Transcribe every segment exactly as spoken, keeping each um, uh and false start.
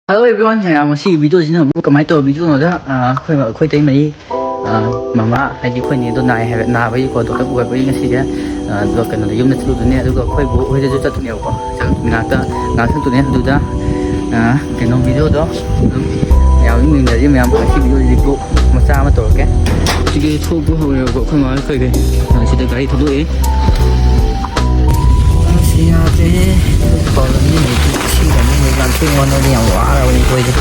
Hello everyone, ꯃꯌꯥꯝ, ꯉꯁꯤꯒꯤ ꯚꯤꯗꯤꯑꯣꯁꯤꯅ ꯑꯃꯨꯛ ꯀꯃꯥꯏꯅ ꯇꯧꯕ ꯚꯤꯗꯤꯑꯣꯅꯣꯗ, ꯑ, ꯑꯩꯈꯣꯏ, ꯑꯩꯈꯣꯏ ꯇꯩꯃꯔꯤ, ꯑ, ꯃꯃꯥ, ꯍꯥꯏꯗꯤ ꯑꯩꯈꯣꯏ ꯅꯦꯗꯣ ꯅꯥꯏ ꯍꯥꯏꯕ, ꯅꯥꯕꯒꯤꯀꯣ ꯗꯣꯛꯇꯔ ꯄꯨꯈꯠꯄꯒꯤ ꯉꯁꯤꯁꯦ, ꯑ, ꯑꯗꯨꯒ ꯀꯩꯅꯣꯗ ꯌꯨꯝꯗ ꯆꯠꯂꯨꯗꯣꯏꯅꯦ, ꯑꯗꯨꯒ ꯑꯩꯈꯣꯏ ꯕꯣꯛ ꯍꯣꯏꯗꯁꯨ ꯆꯠꯇꯣꯏꯅꯦꯕꯀꯣ, ꯆꯠ-, ꯃꯅꯥꯛꯇ ꯉꯥꯏꯍꯥꯛ ꯆꯠꯇꯣꯏꯅꯦ꯫ ꯑꯗꯨꯗ, ꯑ, ꯀꯩꯅꯣ ꯚꯤꯗꯤꯑꯣꯗꯣ ꯑꯗꯨꯝ ꯃꯌꯥꯝ ꯑꯗꯨꯝ ꯌꯦꯡꯅꯔꯁꯤ꯫ ꯃꯌꯥꯝ ꯉꯁꯤ ꯚꯤꯗꯤꯑꯣꯁꯤꯗꯤ ꯕ꯭ꯂꯣꯛ ꯃꯆꯥ ꯑꯃ ꯇꯧꯔꯛꯀꯦ꯫ ꯁꯤꯒꯤ ꯊꯣꯛꯄ ꯍꯧꯔꯦꯕꯀꯣ, ꯑꯩꯈꯣꯏ ꯃꯥ ꯀꯩꯀꯩ, ꯑ, ꯁꯤꯗ ꯒꯥꯔꯤ ꯊꯧꯗꯣꯛꯑꯦ꯫ ꯑꯁ, ꯌꯥꯗ꯭ꯔꯦꯍꯦ꯫ ꯐꯥꯎꯔꯅꯤ, ꯁꯤꯔꯅꯤ, ꯂꯥꯟꯊꯦꯡ ꯋꯥꯅꯗꯤ ꯌꯥꯝ ꯋꯥꯔꯕꯅꯤ ꯑꯩꯈꯣꯏꯗꯤ꯫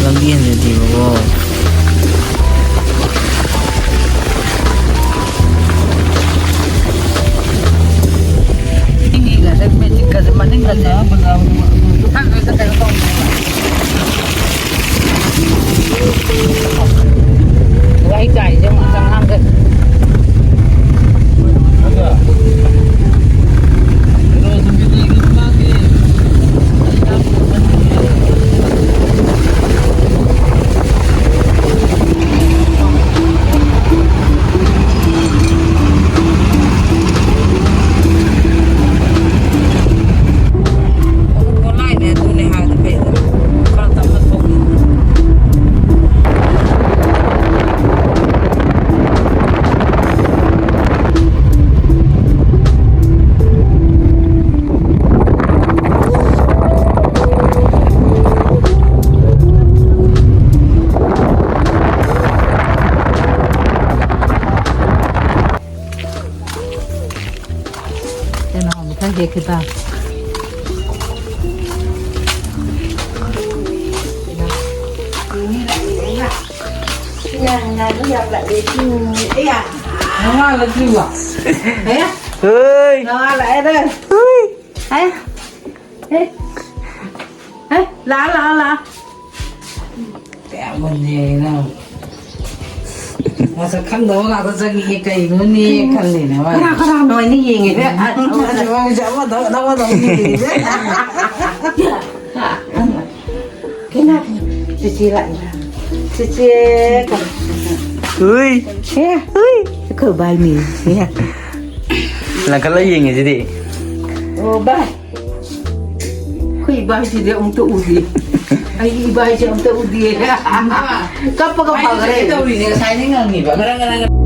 ꯂꯝꯕꯤ ꯍꯦꯟꯖꯗꯦꯕꯀꯣ꯫ ꯃꯅꯤꯡꯒꯁꯦ ꯃꯦꯖꯤꯛꯀꯁꯦ ꯃꯅꯤꯡꯒꯁꯦ ꯃꯊꯪ ꯍꯦꯛꯇ ꯀꯩꯅꯣ ꯇꯧꯗꯦꯕ꯫ ꯋꯥꯍꯩ ꯇꯥꯏꯁꯦ ꯑꯃꯨꯛ ꯑꯉꯥꯡꯒ꯫ ꯄꯣꯠꯂꯥꯏꯅꯦ ꯑꯗꯨꯅꯦ ꯍꯥꯏꯔꯗꯤ ꯐꯩꯗꯅ꯫ ꯈꯔ ꯇꯞꯅ ꯊꯧꯈꯤ꯫ ꯀꯩꯅꯣ ꯈꯔ ꯍꯦꯛꯈꯤ ꯇꯥ꯫ ꯅꯣꯡꯉꯥꯜꯂꯛꯇ꯭ꯔꯤꯕꯣ? ꯑꯦ? ꯍꯣꯏ꯫ ꯅꯣꯡꯉꯥꯜꯂꯛꯑꯦꯗ꯫ ꯍꯣꯏ꯫ ꯑꯦ? ꯑꯦ? ꯑꯦ? ꯂꯥꯛꯑꯣ, ꯂꯥꯛꯑꯣ, ꯂꯥꯛꯑꯣ꯫ ꯀꯌꯥꯝ ꯃꯨꯟꯅ ꯌꯦꯡꯉꯤꯅꯣ? ꯃꯁꯛ ꯈꯪꯗꯕ ꯉꯥꯛꯇ ꯆꯪꯉꯛꯑꯦ, ꯀꯩꯅꯣꯅꯦ ꯈꯜꯂꯤꯅꯦ ꯃꯥ꯫ ꯀꯅꯥ ꯀꯅꯥꯅꯣ ꯍꯥꯏꯅ ꯌꯦꯡꯉꯤꯁꯦ? ꯑꯃꯗ ꯑꯃꯗ ꯑꯃꯗ ꯌꯦꯡꯉꯤꯁꯦ꯫ ꯀꯅꯥ? ꯆꯤꯆꯦ ꯂꯥꯛꯏ꯫ ꯆꯤꯆꯦ꯫ ꯍꯨꯏ꯫ ꯑꯦ꯫ ꯍꯨꯏ꯫ ꯑꯩꯈꯣꯏ ꯕꯥꯏꯅꯤ꯫ ꯂꯪꯈꯠꯂ ꯌꯦꯡꯉꯤꯁꯤꯗꯤ꯫ ꯑꯣ, ꯕꯥꯏ꯫ ꯏꯕꯥꯏꯁꯤꯗꯤ ꯑꯃꯨꯛꯇ ꯎꯗꯦ꯫ ꯑꯩ ꯏꯕꯥꯏꯁꯦ ꯑꯃꯨꯛꯇ ꯎꯗꯦ꯫ ꯀꯞꯄꯒ ꯐꯈ꯭ꯔꯦ꯫ ꯇꯧꯔꯤꯅꯦ, ꯉꯁꯥꯏꯗꯩ ꯉꯪꯉꯤꯕ꯫ ꯉꯔꯪ ꯉꯔꯪ꯫